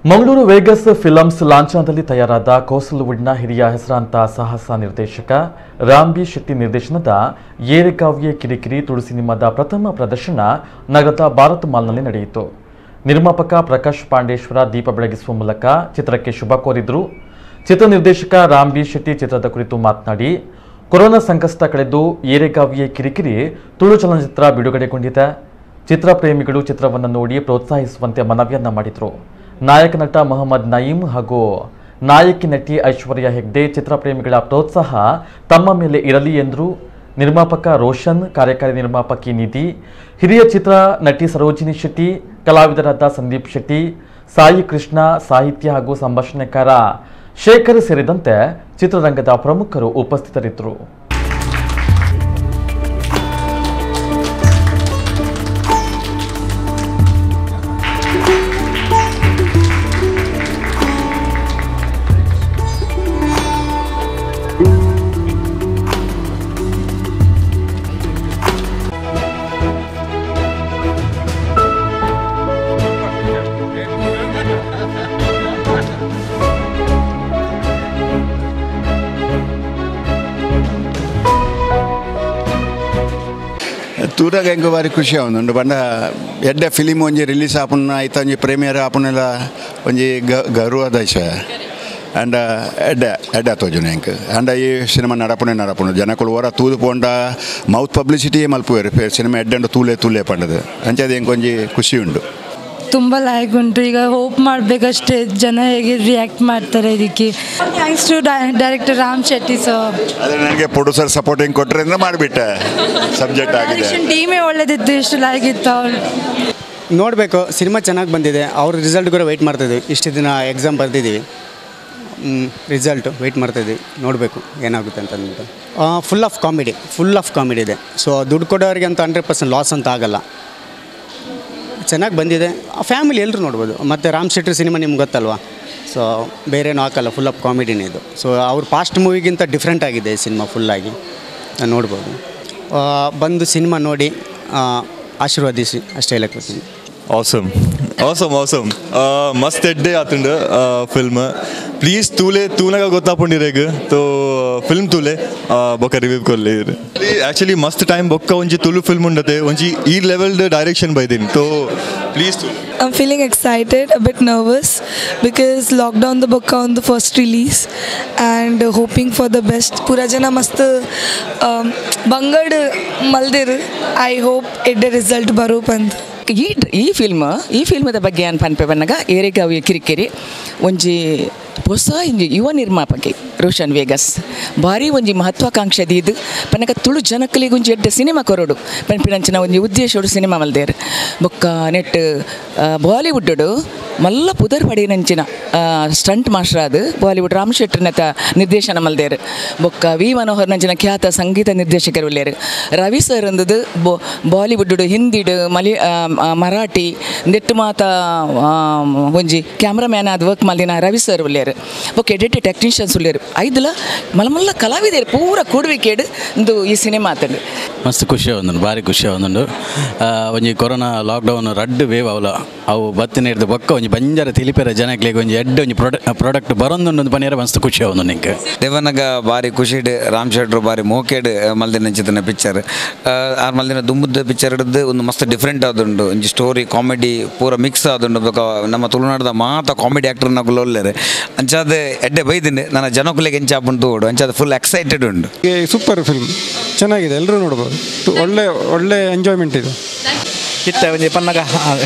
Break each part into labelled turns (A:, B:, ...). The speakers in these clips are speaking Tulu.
A: ಮಂಗಳೂರು ವೇಗಸ್ ಫಿಲಮ್ಸ್ ಲಾಂಛನದಲ್ಲಿ ತಯಾರಾದ ಕೋಸಲ್ವುಡ್ನ ಹಿರಿಯ ಹೆಸರಾಂತ ಸಾಹಸ ನಿರ್ದೇಶಕ ರಾಮ್ ಬಿ ಶೆಟ್ಟಿ ನಿರ್ದೇಶನದ ಏರೆಕಾವ್ಯೆ ಕಿರಿಕಿರಿ ತುಳು ಸಿನಿಮಾದ ಪ್ರಥಮ ಪ್ರದರ್ಶನ ನಗರದ ಭಾರತ್ ಮಾಲ್ನಲ್ಲಿ ನಡೆಯಿತು. ನಿರ್ಮಾಪಕ ಪ್ರಕಾಶ್ ಪಾಂಡೇಶ್ವರ ದೀಪ ಬೆಳಗಿಸುವ ಮೂಲಕ ಚಿತ್ರಕ್ಕೆ ಶುಭ ಕೋರಿದರು. ಚಿತ್ರ ನಿರ್ದೇಶಕ ರಾಮ್ ಬಿ ಶೆಟ್ಟಿ ಚಿತ್ರದ ಕುರಿತು ಮಾತನಾಡಿ, ಕೊರೋನಾ ಸಂಕಷ್ಟ ಕಳೆದು ಏರೆಕಾವ್ಯೆ ಕಿರಿಕಿರಿ ತುಳು ಚಲನಚಿತ್ರ ಬಿಡುಗಡೆಗೊಂಡಿದೆ. ಚಿತ್ರ ಪ್ರೇಮಿಗಳು ಚಿತ್ರವನ್ನು ನೋಡಿ ಪ್ರೋತ್ಸಾಹಿಸುವಂತೆ ಮನವಿಯನ್ನ ಮಾಡಿದರು. ನಾಯಕ ನಟ ಮೊಹಮ್ಮದ್ ನಯೀಂ ಹಾಗೂ ನಾಯಕಿ ನಟಿ ಐಶ್ವರ್ಯ ಹೆಗ್ಡೆ ಚಿತ್ರಪ್ರೇಮಿಗಳ ಪ್ರೋತ್ಸಾಹ ತಮ್ಮ ಮೇಲೆ ಇರಲಿ ಎಂದರು. ನಿರ್ಮಾಪಕ ರೋಷನ್, ಕಾರ್ಯಕಾರಿ ನಿರ್ಮಾಪಕಿ ನಿಧಿ, ಹಿರಿಯ ಚಿತ್ರ ನಟಿ ಸರೋಜಿನಿ ಶೆಟ್ಟಿ, ಕಲಾವಿದರಾದ ಸಂದೀಪ್ ಶೆಟ್ಟಿ, ಸಾಯಿ ಕೃಷ್ಣ, ಸಾಹಿತ್ಯ ಹಾಗೂ ಸಂಭಾಷಣೆಕಾರ ಶೇಖರ್ ಸೇರಿದಂತೆ ಚಿತ್ರರಂಗದ ಪ್ರಮುಖರು ಉಪಸ್ಥಿತರಿದ್ದರು.
B: ತೂರಾಗ ಎಂಕ್ ಬಾರಿ ಖುಷಿ ಆವೊಂದುಂಡು ಪಂಡ ಎಡ್ಡೆ ಫಿಲಿಮ್ ಒಂಜಿ ರಿಲೀಸ್ ಆಪುನ ಐತ ಒಂಜಿ ಪ್ರೀಮಿಯರ್ ಆಪುನೆಲ ಒಂಜಿ ಗೌರವದ ವಿಷಯ. ಆಂಡ ಎಡ್ಡೆ ಎಡ್ಡೆ ತೋಜುನ ಎಂಕ್. ಆಂಡ ಈ ಸಿನಿಮಾ ನಡಪುನೆ ನಡಪುನು ಜನಕುಲು ಓರ ತೂದು ಪೋಂಡ ಮೌತ್ ಪಬ್ಲಿಸಿಟಿ ಮಲ್ಪುವೆರ್ ಸಿನಿಮಾ ಎಡ್ಡೆ ತೂಲೆ ತೂಲೆ ಪಂಡದು ಅಂಚಾದ್ ಎಂಕ್ ಒಂಜಿ ಖುಷಿ ಉಂಡು.
C: ತುಂಬ ಲೈಕ್ ಉಂಟು. ಈಗ ಹೋಪ್ ಮಾಡಬೇಕಷ್ಟೇ ಜನ ಹೇಗೆ ರಿಯಾಕ್ಟ್ ಮಾಡ್ತಾರೆ ಇದಕ್ಕೆ. Thanks to director Ram Shetty sir.
B: ಅದೇ ನನಗೆ ಪ್ರೊಡ್ಯೂಸರ್ ಸಪೋರ್ಟಿಂಗ್ ಕೊಟ್ಟರೆ ಮಾಡಿಬಿಟ್ಟೆ ಸಬ್ಜೆಕ್ಟ್ ಆಗಿದೆ.
C: ಟೀಮೇ ಒಳ್ಳೆದಿತ್ತು, ಇಷ್ಟು ಲೈಕ್ ಇತ್ತು. ಅವ್ರು
D: ನೋಡಬೇಕು, ಸಿನಿಮಾ ಚೆನ್ನಾಗಿ ಬಂದಿದೆ. ಅವ್ರ ರಿಸಲ್ಟ್ ಕೂಡ ವೆಯ್ಟ್ ಮಾಡ್ತಾಯಿದ್ವಿ. ಇಷ್ಟು ದಿನ ಎಕ್ಸಾಮ್ ಬರೆದಿದ್ದೀವಿ, ರಿಸಲ್ಟು ವೆಯ್ಟ್ ಮಾಡ್ತಾಯಿದ್ವಿ. ನೋಡಬೇಕು ಏನಾಗುತ್ತೆ ಅಂತ ಅಂದ್ಬಿಟ್ಟು. Full of comedy, full of comedy ಇದೆ. ಸೊ ದುಡ್ಡು ಕೊಡೋರಿಗೆ ಅಂತ 100% ಲಾಸ್ ಅಂತ ಆಗೋಲ್ಲ. ಚೆನ್ನಾಗಿ ಬಂದಿದೆ, ಫ್ಯಾಮಿಲಿ ಎಲ್ಲರೂ ನೋಡ್ಬೋದು. ಮತ್ತು ರಾಮ್ ಶೆಟ್ಟಿ ಸಿನಿಮಾ ನಿಮ್ಗೆ ಗೊತ್ತಲ್ವಾ, ಸೊ ಬೇರೇನೂ ಹಾಕಲ್ಲ, ಫುಲ್ ಆಫ್ ಕಾಮಿಡಿನೇ ಇದು. ಸೊ ಅವ್ರ ಪಾಸ್ಟ್ ಮೂವಿಗಿಂತ ಡಿಫ್ರೆಂಟ್ ಆಗಿದೆ ಈ ಸಿನಿಮಾ ಫುಲ್ಲಾಗಿ ನೋಡ್ಬೋದು. ಬಂದು ಸಿನಿಮಾ ನೋಡಿ ಆಶೀರ್ವಾದಿಸಿ ಅಷ್ಟೇ ಹೇಳಕ್ಕೆ ಬರ್ತೀನಿ.
E: ಆಸಮ್ ಆಸಮ್ ಆಸಮ್, ಮಸ್ತ್ ಎಡ್ಡೆ ಆತುಂಡು ಫಿಲ್ಮ್. ಪ್ಲೀಸ್ ತೂಲೆ ತೂನಾಗ ಗೊತ್ತಾಪುಂಡಿರೇಗ್ ತೋ ಫಿಲ್ಮ್ ತೂಲೆ ಬೊಕ್ಕ ರಿವ್ಯೂ ಕೊರ್ಲೆ. ಆ್ಯಕ್ಚುಲಿ ಮಸ್ತ್ ಟೈಮ್ ಬೊಕ್ಕ ಒಂಜಿ ತುಳು ಫಿಲ್ಮ್ ಉಂಡತೆ ಒಂಜಿ ಈ ಲೆವೆಲ್ಡ್ ಡೈರೆಕ್ಷನ್ ಬೈದಿನಿ. ತೋ ಪ್ಲೀಸ್ ತೂಲೆ.
C: I'm feeling excited, a bit nervous because lockdown the bokka on the first release and hoping for the best. Pura jana mast bangad maldir. I hope it the result baru pand.
F: ಈ ಫಿಲ್ಮದ ಬಗ್ಗೆ ಏನು ಪನ್ಪೆ ಬನ್ನಾಗ ಏರೆಗಾವಿ ಕಿರಿಕಿರಿ ಒಂಜಿ ಹೊಸ ಇಂಜಿ ಯುವ ನಿರ್ಮಾಪಕಿ ರೋಷನ್ ವೇಗಸ್ ಭಾರಿ ಒಂಜಿ ಮಹತ್ವಾಕಾಂಕ್ಷೆ ದೀದು ಪನಕ ತುಳು ಜನಕ್ಕಲಿಗೆ ಒಂಜಿ ಎಡ್ಡೆ ಸಿನಿಮಾ ಕೊರಡು ಪನ್ಪಿನಂಚಿನ ಒಂಜಿ ಉದ್ದೇಶೋಡು ಸಿನಿಮಾ ಮಲ್ದೇರು. ಬೊಕ್ಕ ನೆಟ್ ಬಾಲಿವುಡ್ಡು ಮಲ್ಲ ಪುದರ್ ಪಡಿನಂಚಿನ ಸ್ಟಂಟ್ ಮಾಸ್ಟರ್ ಅದು ಬಾಲಿವುಡ್ ರಾಮ್ ಶೆಟ್ಟರ್ನತ ನಿರ್ದೇಶನ ಮಲ್ದೇರು. ಬೊಕ್ಕ ವಿ ಮನೋಹರ್ ನಂಚಿನ ಖ್ಯಾತ ಸಂಗೀತ ನಿರ್ದೇಶಕರು ಉಲ್ಲೇರು. ರವಿ ಸರ್ ಅಂದದು ಬಾಲಿವುಡ್ ಹಿಂದಿಡು ಮಲಿ ಮರಾಠಿ ನೆಟ್ಟು ಮಾತ ಒಂಜಿ ಕ್ಯಾಮ್ರಾಮ್ಯಾನ್ ಆದ ವರ್ಕ್ ಮಲ್ದಿನ ರವಿ ಸರ್ ಉಲ್ಲೇರು. ಬೊಕ್ಕ ಎಡಿಟ್ ಟೆಕ್ನಿಷಿಯನ್ಸ್ ಉಲ್ಲೇರು. ಐದಲ ಮಲ್ಲ ಮಲ್ಲ ಕಲಾವಿದರು ಪೂರ ಕೂಡುವಿಕೇಡು ಇಂದು ಈ ಸಿನಿಮಾ ಆತಂಡು.
G: ಮಸ್ತ್ ಖುಷಿ ಆವೊಂದುಂಡು, ಭಾರಿ ಖುಷಿ ಆವೊಂದುಂಡು. ಒಂಜಿ ಕೊರೋನಾ ಲಾಕ್ಡೌನ್ ರಡ್ಡ್ ವೇವ್ ಅವಲ ಅವು ಬತ್ತಿನ ಹಿಡ್ದು ಬೊಕ್ಕ ಒಂಜಿ ಬಂಜಾರ ತಿಳಿಪೆರ ಜನಕ್ಲೆಗ್ ಒಂಜಿ ಎಡ್ಡೆ ಒಂಜಿ ಪ್ರಾಡಕ್ಟ್ ಬರೊಂದುಂಡು ಪನಿಯರ ಮಸ್ತ್ ಖುಷಿ ಆವೊಂದುಂಡು ಎಂಕ್.
H: ದೇವನಗ ಭಾರಿ ಖುಷಿಡ್ ರಾಮ್ ಶೆಟ್ರು ಭಾರಿ ಮೋಕೆಡ್ ಮಲ್ದಿನ ಅಂಚಿತ್ತಿನ ಪಿಕ್ಚರ್. ಆರ್ ಮಲ್ದಿನ ದುಂಬುದ ಪಿಕ್ಚರ್ ಹಿಡ್ದು ಒಂದು ಮಸ್ತ್ ಡಿಫ್ರೆಂಟ್ ಆದುಂಡು. ಒಂಜಿ ಸ್ಟೋರಿ ಕಾಮಿಡಿ ಪೂರ ಮಿಕ್ಸ್ ಆದುಂಡು. ಬೊಕ ನಮ್ಮ ತುಳುನಾಡದ ಮಾತ ಕಾಮಿಡಿ ಆ್ಯಕ್ಟರ್ನಕುಲು ಉಲ್ಲೆರ್. ಅಂಚಾದ ಎಡ್ಡೆ ಬೈದಿನಿ ನನ್ನ ಜನಕುಲೆಗೆ ಎಂಚ ಆಪುಂಡು ತೂವೊಡು. ಅಂಚಾದ ಫುಲ್ ಎಕ್ಸೈಟೆಡ್ ಉಂಡು.
I: ಸೂಪರ್ ಫಿಲ್ಮ್, ಚೆನ್ನಾಗಿದೆ, ಎಲ್ಲರೂ ನೋಡ್ಬೋದು. ಒಳ್ಳೆ ಒಳ್ಳೆ ಎಂಜಾಯ್ಮೆಂಟ್ ಇದೆ.
J: ಇತ್ತೆ ಒಂಜಿ ಪನ್ನಗ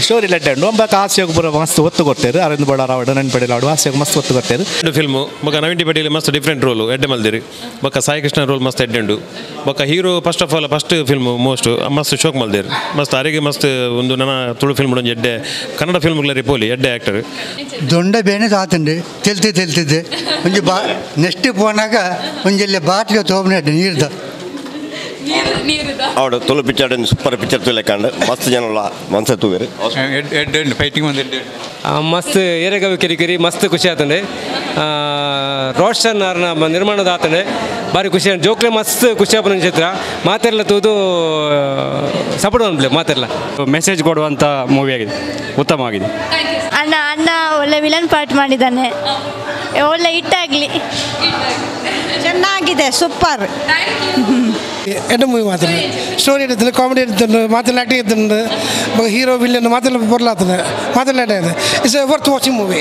J: ಸ್ಟೋರಿ ಲೆಡ್ಡೆ ಉಂಡು. ಬೊಕ್ಕ ಹಾಸ್ಯಗ್ ಪೂರ ಮಸ್ತ್ ಒತ್ತು ಕೊರ್ತೆರ್. ಅರವಿಂದ್ ಬೋಳಾರ್ ಆವಡ್ ನೆನ್ಪಡೆಲ ಆವಡ್ ಹಾಸ್ಯಗ್ ಮಸ್ತ್ ಒತ್ತು ಕೊರ್ತೆರ್.
K: ಫಿಲ್ಮು ಬೊಕ್ಕ ನವೀನ್ ಪಟೇಲ್ ಮಸ್ತ್ ಡಿಫ್ರೆಂಟ್ ರೋಲು ಎಡ್ಡೆ ಮಲ್ದಿರಿ. ಬೊಕ್ಕ ಸಾಯಿ ಕೃಷ್ಣ ರೋಲ್ ಮಸ್ತ್ ಎಡ್ಡೆ ಉಂಡು. ಬೊಕ್ಕ hero first of all first film most ಮಸ್ತ್ ಶೋಕ್ ಮಲ್ದಿರಿ. ಮಸ್ತ್ ಅರಿಗೆ ಮಸ್ತ್ ಒಂದು ನನ್ನ ತುಳು ಫಿಲ್ಮ್ ಒಂಜಿ ಎಡ್ಡೆ ಕನ್ನಡ ಫಿಲ್ಮ್ಗಳ ಪೋಲಿ ಎಡ್ಡೆ ಆ್ಯಕ್ಟರ್.
L: ದೊಂಡ ಬೇನೆ ಆತುಂಡು ತೆಲ್ತಿ ತೆಲ್ತಿದ್ದೆ ಒಂಜಿ ಬಾ ನೆಕ್ಸ್ಟ್ ಪೋನಾಗ ಒಂಜೆಲ್ಲ ಬಾಟ್ಲಿ ತೋಬನೆ ನೀರ್ದ
M: ಅವಡು ತುಳು ಪಿಕ್ಚರ್ ಸೂಪರ್ ಪಿಕ್ಚರ್ ತೂಲೆಕಂಡು ಮಸ್ತ್ ಜನಲ ಮನ್ಸ ತೂವೆರ್.
N: ಮಸ್ತ್ ಏರೆಗಾವಿ ಕಿರಿಕಿರಿ ಮಸ್ತ್ ಖುಷಿ ಆತಂಡೆ. ರೋಷನ್ ಅರ್ನ ನಿರ್ಮಾಣದ ಆತನೆ ಬಾರಿ ಖುಷಿ ಜೋಕ್ಲೆ ಮಸ್ತ್ ಖುಷಿ ಆಪುನ ಚಿತ್ರ ಮಾತೆಲ್ಲ ತೂದು ಸಪೋರ್ಟ್ ಅನ್ಪ್ಲೆ ಮಾತೆಲ್ಲ
O: ಮೆಸೇಜ್ ಕೊಡುವಂಥ ಮೂವಿ ಆಗಿದೆ, ಉತ್ತಮವಾಗಿದೆ.
P: ಅಣ್ಣ ಅಣ್ಣ ಒಳ್ಳೆ ವಿಲನ್ ಪಾರ್ಟ್ ಮಾಡಿದ್ದಾನೆ, ಒಳ್ಳೆ ಹಿಟ್ಟಾಗಲಿ.
Q: ಚೆನ್ನಾಗಿದೆ, ಸೂಪರ್.
R: ಎಡ್ಡೆ ಮೂವಿ ಮಾತ್ರ. ಸ್ಟೋರಿ ಇರ್ತದೆ, ಕಾಮಿಡಿ ಇರ್ತದೆ, ಮಾತೆಲ್ಲ ಆ್ಯಕ್ಟಿಂಗ್ ಇರ್ತದೆ, ಹೀರೋ ವಿಲನ್ ಮಾತೆಲ್ಲ ಬರ್ಲಾತದೆ, ಮಾತೆಲ್ಲ it's a worth watching movie.